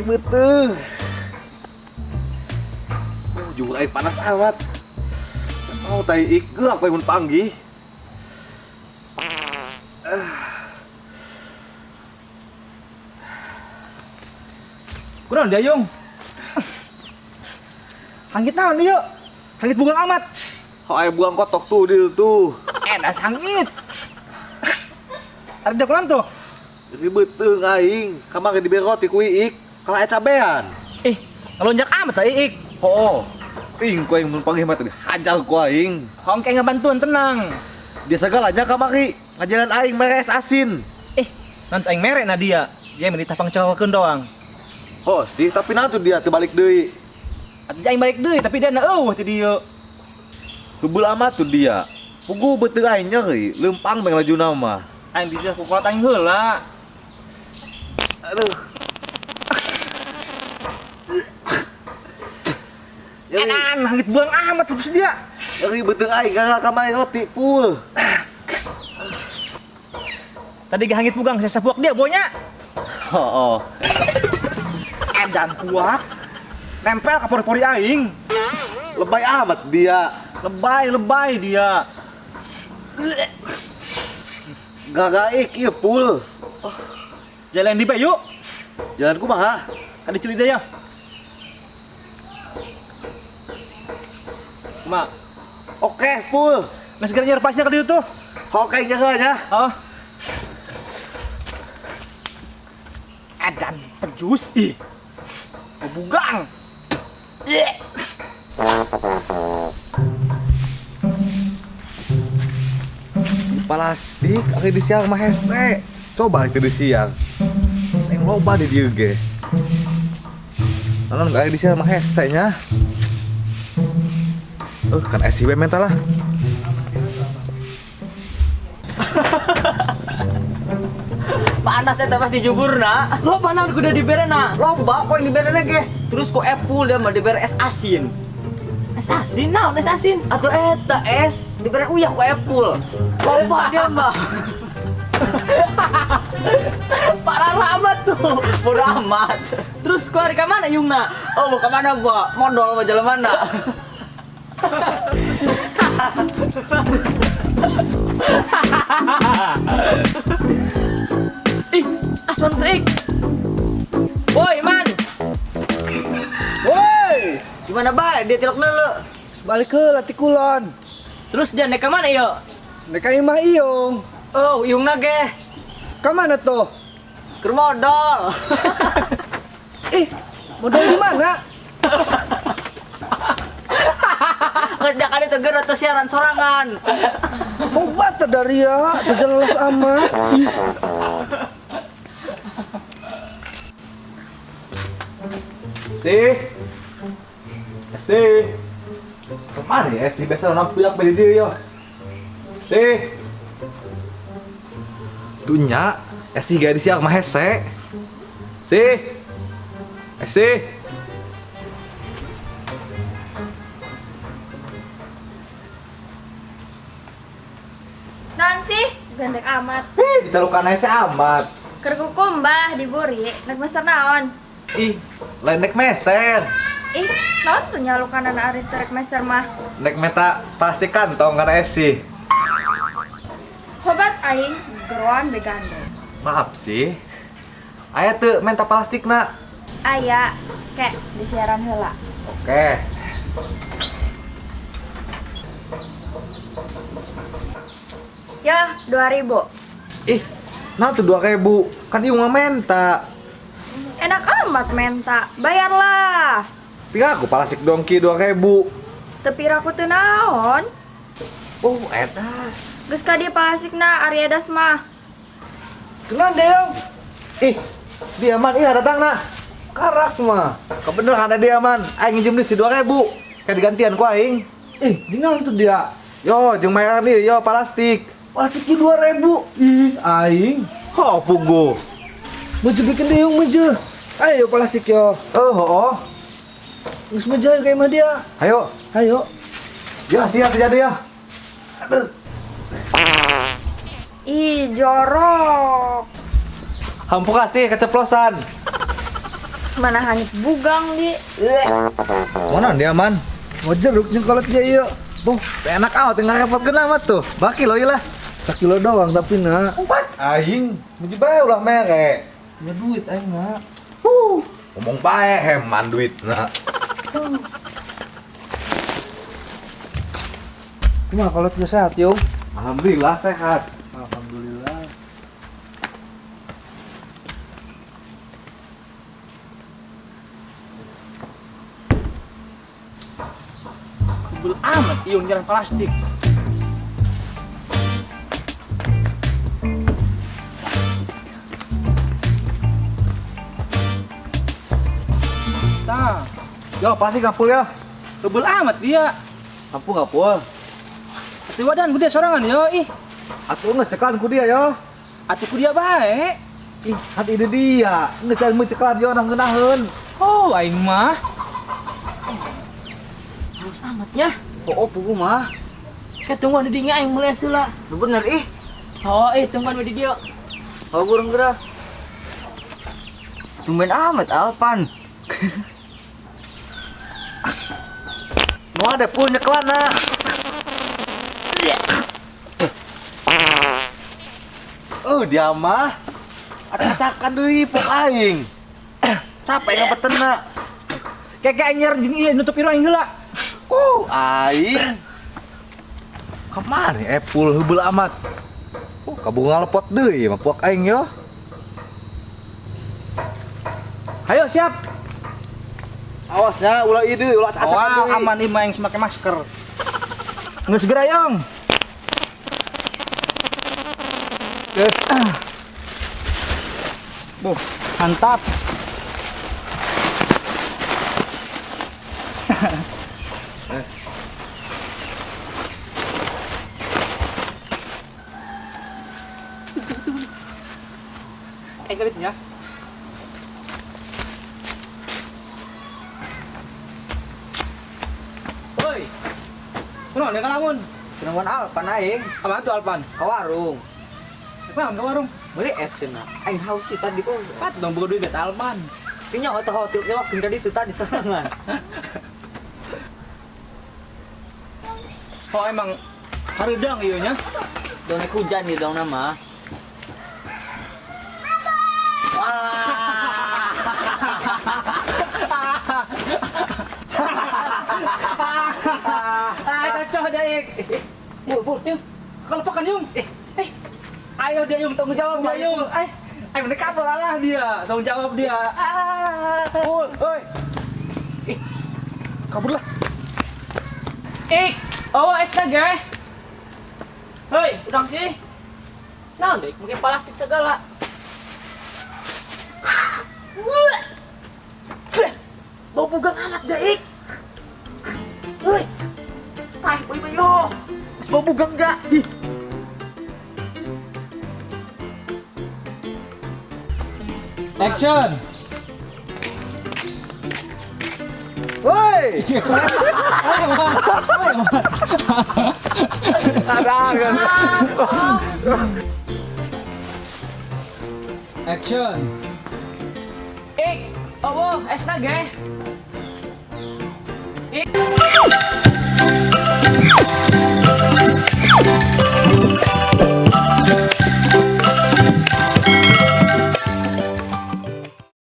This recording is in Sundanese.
Beuteung. Oh, jumur aing panas amat. Mau tai ik gerak we mun panggih. Kurang dia yung. Hangit naon ieu? Hangit bugang amat. Oh, aya buang kotok tuh di tuh. Das hangit. Ada kurang tuh. Ribet aing, kamari dibere roti ku Iik, kalah aya cabean. Ih, ngelonjak amat ta Iik. Oh, ing ku aing mun panggih mah teh hajar ku aing. Hong kayak ngebantuan tenang. Dia segalanya kamari ngajaran aing mere es asin. Nanti aing mere na dia. Dia minta pangcawakeun doang. Oh sih, tapi nanti dia terbalik deui. Atuh aing balik deui, tapi dia na eueuh ti dieu. Heubeul amat tuh dia. Puguh beuteung aing nyeri, leumpang bae lajuna mah. Aing di ku kolot aing heula. Aduh. Enan, hangit buang amat terus dia. Nyeri beuteung aing gara kamari roti pul. Tadi ge hangit bugang saya sapuak dia bonya. Oh. Edan kuak. Nempel ke pori-pori aing. Lebay amat dia. Lebay dia. Gagaik ieu pul. Oh. Jalan di bae yuk. Jalan kumaha? Kan dicuri deh ya. Kumaha? Oke, pul. Nah, segera nyari pasnya ke dieu tuh. Oke, nya. Oh. Edan pejus ih. Bugang. Plastik ari di siang mah hese. Coba itu di siang. Sing loba di dieu ge. Naon ari di siang mah hese nya. Kan SIW mental lah. Panas eta pasti juburna. Loba naon kudu dibere na? Loba kok yang dibere ge. Terus kok Apple dia mah dibere es asin. Es asin naon es asin? Atuh eta es dibere uyah ku Apple. Loba dia mah. Parah amat tuh. Bodoh amat. Terus ku hari ka mana yungna? Oh, mau ka mana, Pak? Modal mah jalan mana? Ih, asman trik. Woi, Man. Woi, gimana bae dia tilok neuleu? Balik ke lati kulon. Terus dia naik ke mana yo? Naik ka imah Iyung. Oh, Iyungna ge. Ka mana tuh? Keur modal. Ih, modal di mana? Kerja kali teger atau siaran sorangan. Obat dari ya, jelas amat. Si, si, kemana ya si biasa nampak beda dia yo. Si, tunya, si gadis siang mah hese. Si, si. Non sih, gandek amat. Hih, dicalukan hese amat. Keur kukumbah diburi, nek meser naon? Ih, lain nek meser. Ih, naon tuh nyalukanan ari terek meser mah? Nek meta plastik kantong kana esi. Hobat aing geroan begandeng. Maaf sih. Aya teu menta plastikna. Aya, kek di siaran heula. Oke. Ya, 2000. Ih, nah tuh 2000. Kan ieu mah menta. Enak amat menta, bayarlah. Pira aku palasik dongki 2000. Teu pira aku teu naon. Oh, edas. Geus ka dieu palasikna ari edas mah. Kenan deong. Ih, dia man, iya datang nah. Karak mah. Kebeneran ada dia man. Aing nginjem duit si 2000. Kayak digantian ku aing. Ih, di naon tuh dia? Yo, jeung mayaran ieu yo plastik. Plastiknya 2000. Ih, aing. Oh, puguh. Maju bikin deung maju. Ayo plastik yo. Oh, oh. Geus maju ayo ka imah dia. Ayo. Ayo. Ya, siap terjadi ya. Aduh. Ih, jorok. Hampura sih keceplosan. Mana hanyut bugang di. Mana dia man? Mau jeruk jeung kolot dia ieu. Boh, enak amat teu ngarepotkeun amat tuh. Baki lo ieu lah. Sakilo doang tapi na. What? Aing, muji bae ulah mere. Punya duit aing mah. Ngomong bae heman duit nah. Kumaha kolot geus sehat, Yung? Alhamdulillah sehat. Alhamdulillah. Kebul amat iung jalan plastik. Tah, Yo, pasti kapul ya. kebul amat dia. Kampung kapul. Atuh wadan ku dia sorangan yo ih. Atuh geus cekan ku dia yo. Atuh ku dia bae. Ih, hati ide dia. Geus anu cekan yo nang ngeunaheun. Oh, aing mah. Haus amatnya. Oh, pugu mah. Kayak tungguan di dinya aing mulai heula. Bener ih. Oh, tungguan di dieu. Oh, burung gerah. Tumben amat Alpan. Nu ada pul nyekelana. Oh, dia mah acak-acakan deui pok aing. Capek ngapetena. Kayak aing nyer jeung ieu nutup irung aing heula. Aing. Kemana Epul heubeul amat. Kabur ngalepot deui mah puak aing yo. Ayo siap. Awasnya ulah ieu deui, ulah acak-acakan Wah, deui. aman ieu mah yang make masker. Geus segera yong. Geus. Buh, mantap. Garitnya. Woi. Kunaon ya kalamun? Kunaon Alpan aing? Apa tuh Alpan? Ke warung. Kenapa ke warung? Beli es cenah. Aing haus sih tadi kok. Pat dong boga duit bet Alpan. Kayaknya otak hotel waktu tadi itu tadi serangan. Oh emang hareudang ieu nya. Dong naik hujan ieu dong nama. Cocok deh. Bu, yuk. Kelepakan yung. Ayo dia yung tanggung jawab dia yung. Mereka lah dia, tanggung jawab dia. Pul, oi. Kaburlah. Oh, es lagi. Hei, udang sih. Nah, dek, mungkin plastik segala. Bau bugang amat dek. Hei, tai, boy yo. Bau bugang enggak? Ih. Action. Woi. Ada kan. Action. Oh, es lagi.